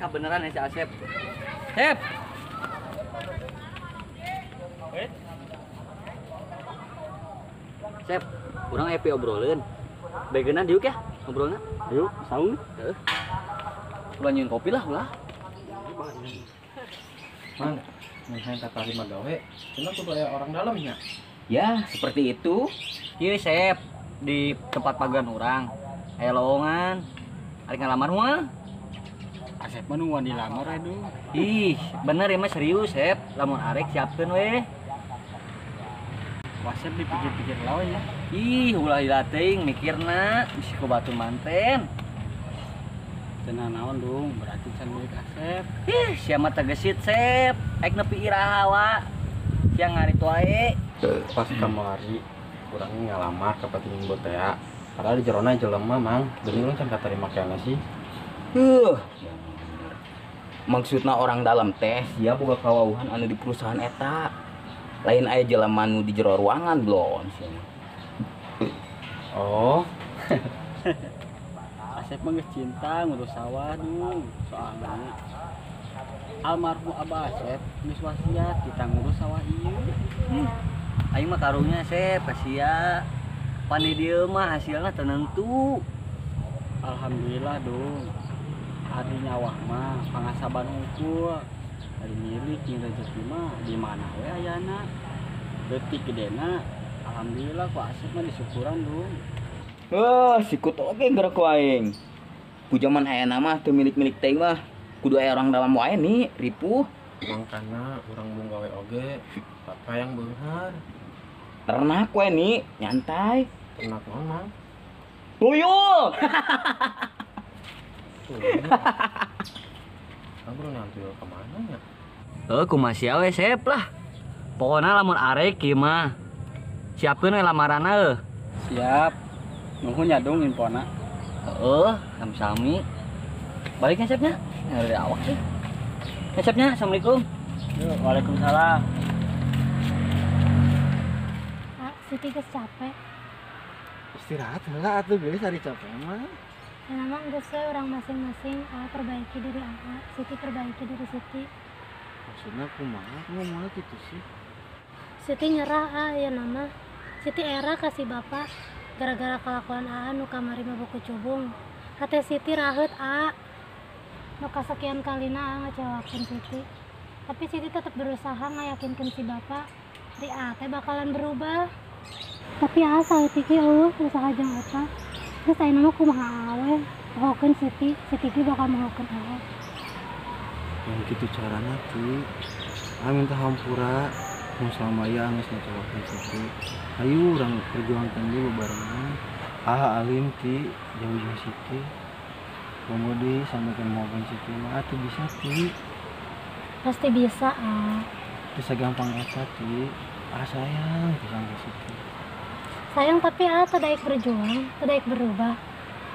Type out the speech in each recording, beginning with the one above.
Kebenaran ya si Asep. Sep. Sep, kurang happy obrolan. Bageuna diuk ya ngobrolna. Yuk, saung. Heeh. Ulah nyieun kopi lah ulah. Mang, mun hayang katarima gawe, cenah kudu aya orang dalamnya. Ya, seperti itu. Ieu Sep, di tempat pagan urang aya lowongan. Arek ngalamar moal? Asep mah nu dilamar aduh. Ih, bener ya mah serius Sep. Lamun arek siapkeun we. Wasep dipikir-pikir lawan ya. Ih, ulah dilatih mikirna bisi ku batur manten. Cenah naon dong, berarti can milik Asep. Ih, sia mah tegesit Sep. Aik nepi iraha wa. Sia ngarit wae. Pas kamari urang ngalamar ka petinggi botea. Padahal di jerona jelema Mang, geuning urang can katarima keneh sih. Maksudna orang dalam teh sia boga kawauhan anu di perusahaan eta. Lain aya jelema nu di jero ruangan belum sih. Oh. Asep mah geus cinta ngurus sawah dung. Soalna almarhum Abah Asep geus wasiat kita ngurus sawah ieu. Aing mah karunya Sep, sia. Pan di dieu mah hasilna teu nentu. Alhamdulillah dong. Ari nyawah mah pangasaban hungkul. Ari milik jeung rezeki mah di mana we ayana. Leutik gedena alhamdulillah ku Asep mah disyukuran dong. Heuh, sikut oge geura ku aing. Ku jaman ayana mah teu milik-milik teh mah. Kudu aya orang dalam wae nih, ripuh. Mangkana urang bung gawe oge, papa yang beunghar. Ternak we nih, nyantai. Ternak naon, Mang? Tuyul. Tuyul. Kamu nang tuyul kemana nya? Heuh, kumaha sia we Sep lah. Pokona lamun arek ieu mah siapkeun we lamaranna heuh. Siap. Nuhun ya dong infona. Heeh, sami-sami. Baliknya Sepnya? Nyari awak sih. Ya, Sepnya, assalamualaikum. Yo, waalaikumsalam. Ah, Siti geus capek. Istirahat heula atuh geus ari capek mah. Ya memang geus we urang masing-masing perbaiki diri Aa, Siti perbaiki diri Siti. Maksudna kumaha ngomongna kitu sih? Siti nyerah ah ya nama. Siti era kasih bapak gara-gara kelakuan Aa nu kamari mah buku cubung. Hate Siti raheut Aa. Nu kasekian kalina Aa ngecewakeun Siti. Tapi Siti tetap berusaha ngayakinkeun si bapak di Aa teh bakalan berubah. Tapi Aa saeutik ge eueuh usaha jeung eta. Geus ayeuna mah kumaha Aa we pohokeun Siti, Siti ge bakal mohokeun Aa. Yang kitu carana Ti. Aa minta hampura mun selama ieu geus ngecewakeun Siti. Ayo urang perjuangkeun deui bebarengan. Aa alim Ti jauh jeung Siti. Komo deui sampekeun mohokeun Siti mah atuh bisa Ti. Pasti bisa Aa. Teu sagampang eta Ti. Aa sayang pisan ka Siti. Sayang tapi Aa teu daek berjuang, teu daek berubah.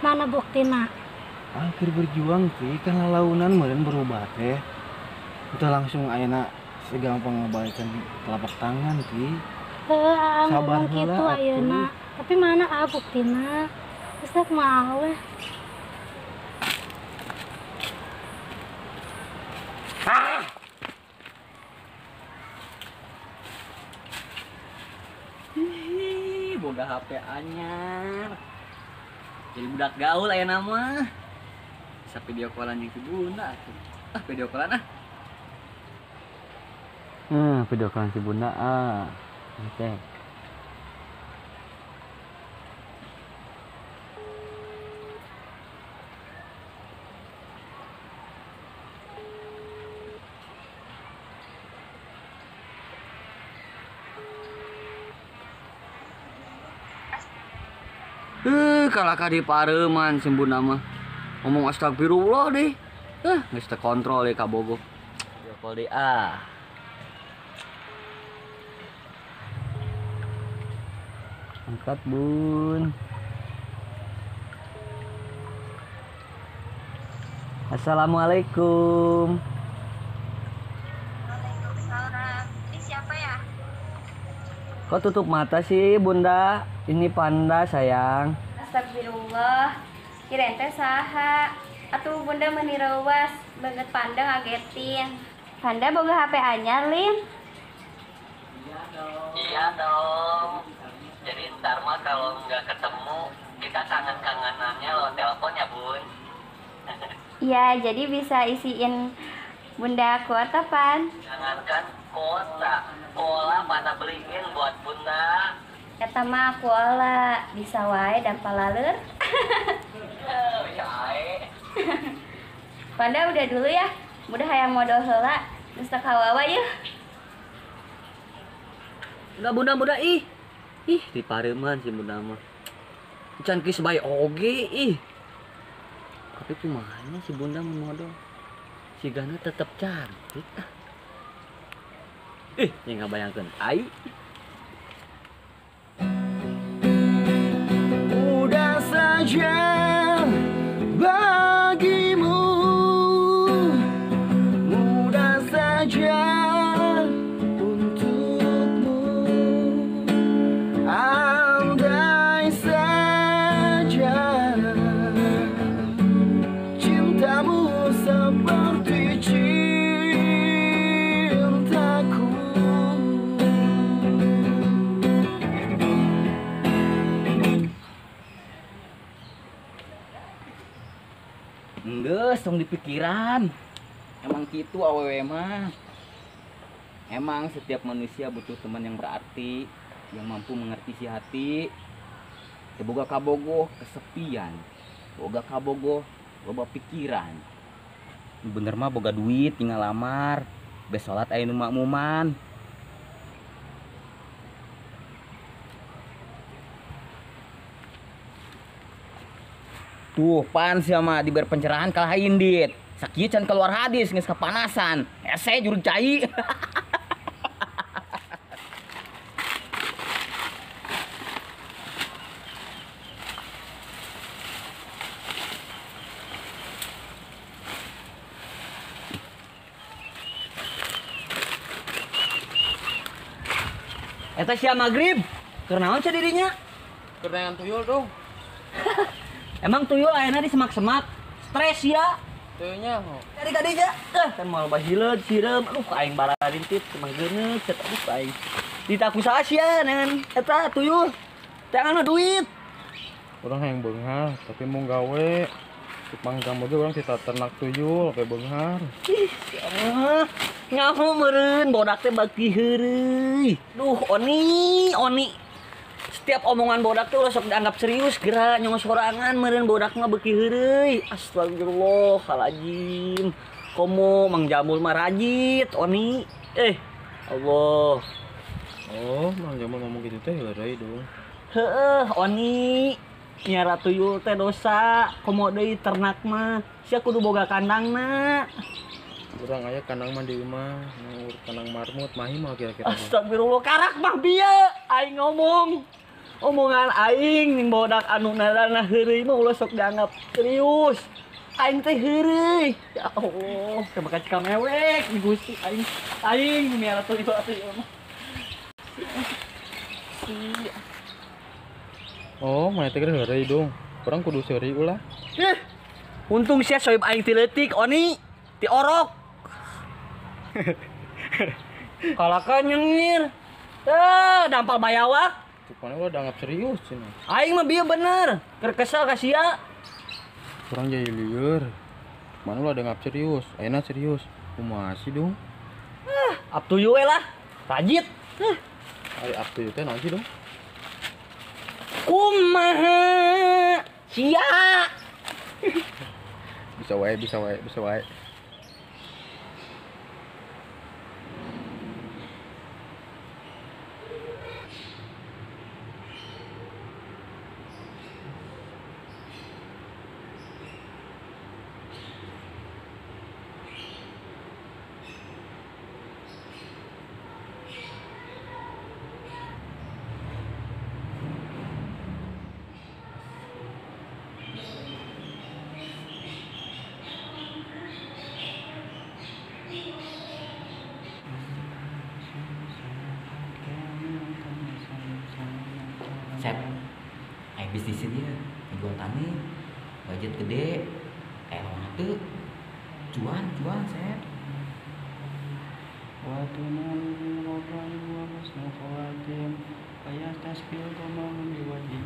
Mana buktina? Aa keur berjuang Ti, kan lalaunan meureun berubah teh. Teu langsung ayeuna segampang ngebalikeun telapak tangan Ti. Heuh, Aa Sabar ngomong kitu heula ayeuna. atuh. Tapi mana Aa buktina? Geus teh kumaha we. Ih, boga HP anyar. Jadi budak gaul ayeuna mah. Bisa video callan jeung si Bunda atuh. Ah, video callan ah. Video callan si Bunda ah. Oke. Kalahkah di pareman si Bunda mah. Ngomong astagfirullah deh. Geus teu kontrol deh ka Bogo. Video call deui ah. Angkat Bun. Assalamualaikum. Waalaikumsalam. Ini siapa ya? Kok tutup mata sih Bunda? Ini Panda sayang. Astagfirullah. Kirain teh saha. Atuh Bunda meni reuwas. Banget Panda ngagetin. Panda boga HP anyar, Lin. Iya dong. Jadi ntar mah kalau nggak ketemu, kita kangen-kangenannya lo telepon ya, Bun. Iya, jadi bisa isiin Bunda kuota, Pan. Jangankan kuota, kola mana beliin buat Bunda. Eta mah kola, bisa wae dampal laleur. Bisa wae. Panda udah dulu ya. Udah hayang modal heula, geus teu kawawa yeuh. Enggak Bunda, Bunda ih. Ih, di pareuman si Bunda mah. Can geus bae oge ih. Tapi kumaha si Bunda mun modal? Si Gana tetep cantik. Ih, yang nggak bayangkan. Ai. Mudah saja bagimu, mudah saja untukmu. Andai saja cintamu seperti cintaku. Enggeus tong dipikiran. Emang kitu awewe mah. Emang setiap manusia butuh teman yang berarti, yang mampu mengerti si hati. Teu boga kabogoh kesepian, boga kabogoh loba pikiran. Nu bener mah boga duit tinggal lamar, bes salat aya nu makmuman. Tuh pan sia mah diberi pencerahan kalah indit. Sakieu can keluar hadis geus kepanasan. Hese jurug cai. Eta sia magrib. Keur naon sia dirinya? Keur neangan tuyul dong. Emang tuyul ayeuna di semak-semak. Stres ya. Tuyulnya ho. Dari tadi ya. Kan moal bahileud sireum. Aduh aing bararintit mah geuneut cet aduh aing. Ditaku saha sia neangan eta tuyul. Teangan duit. Urang hayang beunghar tapi mau gawe. Cek Mang Jamul ge urang tita ternak tuyul sampai beunghar. Ih, sia mah. Nyaho meureun bodak teh bagi heureuy. Duh, Oni, Oni. Setiap omongan bodak tuh sok dianggap serius geura nyong sorangan meureun bodak mah beuki heureuy. Astagfirullahaladzim. Komo Mang Jamul mah rajit, Oni. Allah. Oh, Mang Jamul ngomong gitu teh heureuy dong. Heeh, Oni. Nyara tuyul teh dosa, komo deui ternak mah. Sia kudu boga kandangna. Urang aya kandang mah di imah, kandang marmut mahi mah kira-kira. Astagfirullah, karak mah bieu aing ngomong. Omongan aing ning bodak anu narana heureuy mah ulah sok dianggap serius. Aing teh heureuy. Ya Allah, teu bakal cikal mewek di Gusti aing. Aing miara tuyul atuh ieu mah. Si. Oh, mana teh heureuy dong. Urang kudu seuri ulah. Heh. Untung sia soib aing ti leutik, Oni. Ti orok. Kalaka nyengir. Dampal bayawak. Cuk mana ulah dianggap serius cenah. Aing mah bieu bener. Keur kesel ka sia. Urang jadi lieur. Mana ulah dianggap serius. Ayeuna serius. Kumaha sih dong? Up to you we lah. Rajit. Ari up to you teh naon sih dong? Kumaha? Sia. Bisa wae, bisa wae, bisa wae. Sep, ayo bisnisnya dia, jual tanah, budget gede, kayak lawan teu. Cuan, cuan, Sep. Wa tunul robbani wa husnul khawatim wa yastasqil qamaru biwajhi.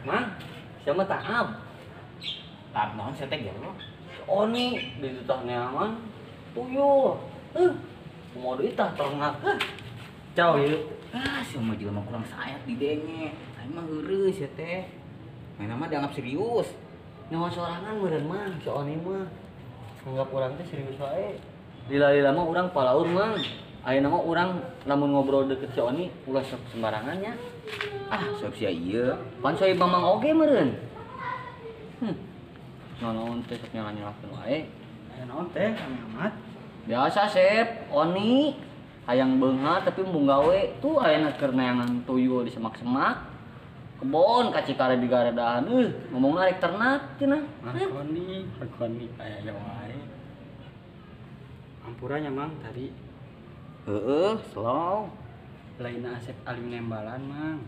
Mang, siapa tahap? Tahap naon sia teh gelo? Oni di tutah neangan tuyul. Mau duit tah ternak. Jauh ieu. Ah, sia mah jelema kurang sayat didenge. Aing mah heureuy sia teh. Main mah dianggap serius. Nyawa sorangan meureun mah si Oni mah. Anggap urang teh serius wae. Lila-lila mah urang palaur mah. Ayeuna mah urang lamun ngobrol deket si Oni ulah sok sembarangan nya. Ah, sok sia ieu. Pan soe mamang oge meureun. Naon teh sok nyalah-nyalahkeun wae. Aya naon teh kami amat. Biasa Sep, Oni hayang beunghar tapi embung gawe tuh ayeuna keur neangan tuyul di semak-semak. Kebon ka Cikare digaredahan. Ngomongna rek ternak cenah. Markoni, Markoni aya wae. Ampura nya Mang tadi. Heeh, slow. Lain Asep alim nembalan Mang.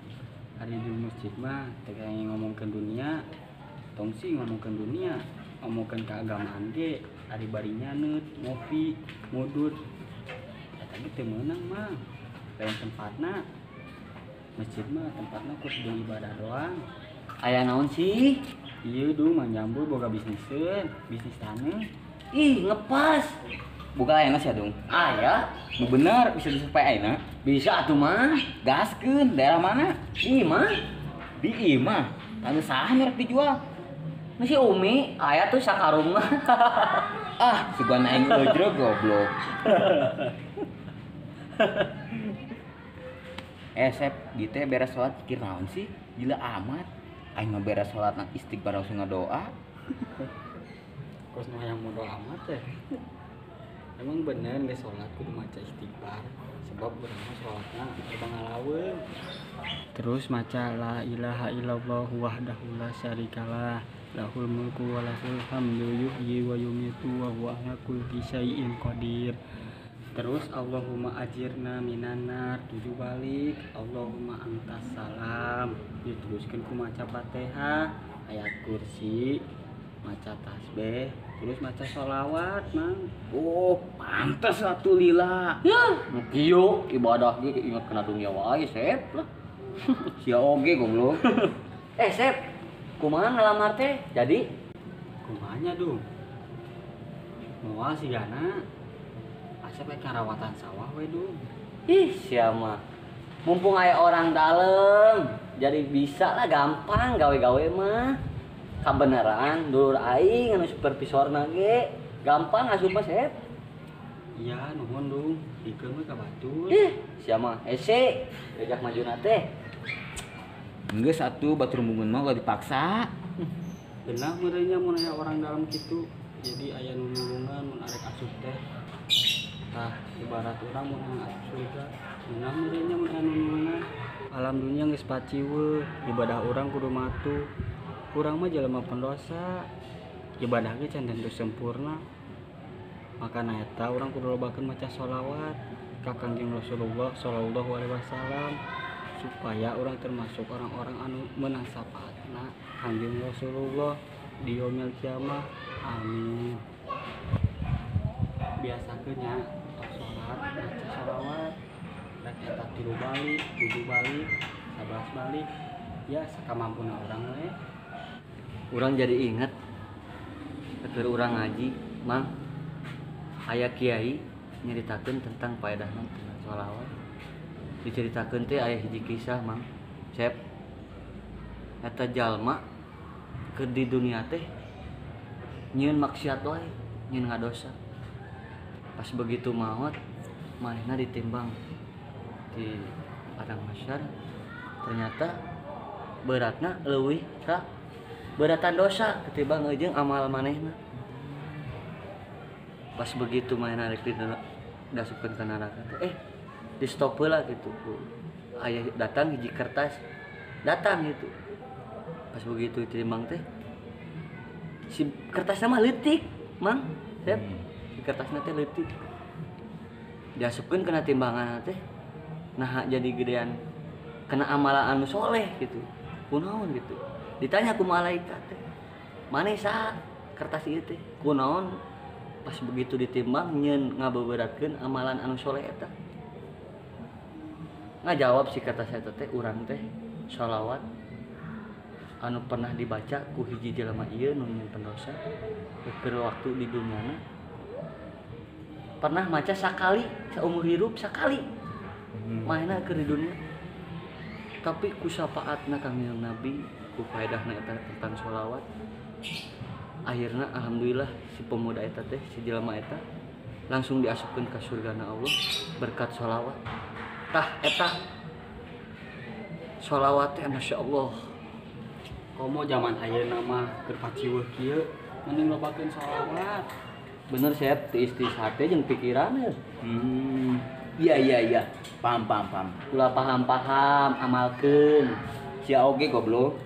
Ari di masjid mah teh ngomongkeun dunia. Tong sih ngomongkeun dunia, ngomongkeun keagamaan ge, ari bari nyaneut, ngopi, ngudut. Eta ge teu meunang Mang. Lain tempatna. Masjid mah tempatna khusus ibadah doang. Aya naon sih? Ieu duh Mang Jambul boga bisniseun, bisnis taneuh. Ih, ngepas. Buka ayeuna sia dong. Aya, nu bener bisa disurvey ayeuna. Bisa atuh mah. Gaskeun daerah mana? Di imah. Di imah. Taneuh saha nu rek dijual? Nu si Umi, aya tuh sakarung mah. Ah, sugan aing ojrog goblok. Sep, gitu ya beres sholat pikir naon sih? Gila amat. Aing mah beres sholat nang istighfar langsung ngadoa. Kos nu hayang modal amat teh. Emang bener geus sholat kudu maca istighfar sebab urang mah sholatna loba ngalaweung. Terus maca la ilaha illallah wahdahu la syarikalah lahul mulku wa lahul hamdu yuhyi wa yumiitu wa huwa ala kulli syai'in qadir. Terus Allahumma ajirna minan nar 7 balik, Allahumma antas salam. Diteruskeun ku maca Fatihah, ayat kursi, maca tasbih, terus maca sholawat, Mang. Oh, pantes atuh lila. Yah, nu kieu ibadah ge ingat kana dunia wae, Sep lah. Sia oge goblok. Sep, kumaha ngalamar teh? Jadi kumaha nya dung? Moal sigana. Asep rek ngarawatan sawah we dung. Ih, sia mah. Mumpung aya orang dalem, jadi bisa lah gampang gawe-gawe mah. Kabeneran dulur aing anu supervisorna ge gampang asup mah Sep. Iya, nuhun dung. Dikeun we ka batur. Ih, sia mah hese diajak majuna teh. Geus atuh batur embungeun mah ulah dipaksa. Geunah meureun nya mun aya orang dalam kitu. Jadi aya nu nulungan mun arek asup teh. Tah, ibarat urang mun asup surga, geunah meureun nya mun aya nu nulungan. Alam dunya geus paciweuh, ibadah urang kudu matuh. Urang mah jelema pendosa, ibadah ge can tentu sempurna. Makana eta urang kudu lobakeun maca sholawat ka Kangjeng Rasulullah sallallahu alaihi wasallam supaya urang termasuk orang-orang anu meunang syafaatna Kangjeng Rasulullah di yaumil kiamah. Amin. Biasakeun nya tos salat maca sholawat rek eta 3 balik, 7 balik, 11 balik, ya sakamampuna urang we. Urang jadi inget keur urang ngaji, Mang. Aya kiai nyeritakeun tentang paedahna tina sholawat. Diceritakeun teh aya hiji kisah, Mang. Sep. Eta jalma keur di dunia teh nyieun maksiat wae, nyieun ngadosa. Pas begitu maot, manehna ditimbang di padang mahsyar, ternyata beratna leuwih ka beratan dosa ketimbang jeung amal manehna. Pas begitu manehna rek diasupkeun ka neraka teh, di stop heula gitu. Aya datang hiji kertas, datang gitu. Pas begitu ditimbang teh si kertasna mah leutik, Mang. Sep. Si kertasna teh leutik. Diasupkeun kana timbangan teh. Nah jadi gedean Kena amalan anu soleh gitu. Kunaon gitu. Ditanya ku malaikat teh. Maneh saha kertas ieu teh? Kunaon pas begitu ditimbang nyeun ngabeberatkeun amalan anu soleh eta. Ngajawab si kertas eta teh, urang teh sholawat anu pernah dibaca ku hiji jelema ieu nu nyieun pendosa keur waktu di dunyana pernah maca sakali saumur hirup sakali manehna keur di dunia, tapi ku syafaatna Kangjeng Nabi, ku faedahna eta tentang sholawat, akhirna alhamdulillah si pemuda eta teh, si jelema eta langsung diasupkeun ka surgana Allah berkat sholawat. Tah eta sholawat teh masya Allah. Komo zaman ayeuna mah keur paciweuh kieu mending lobakeun sholawat. Bener Sep, tiis-tiis hate jeung pikiran ya. Iya iya iya, paham paham paham. Ulah paham-paham, amalkeun. Sia oge goblok.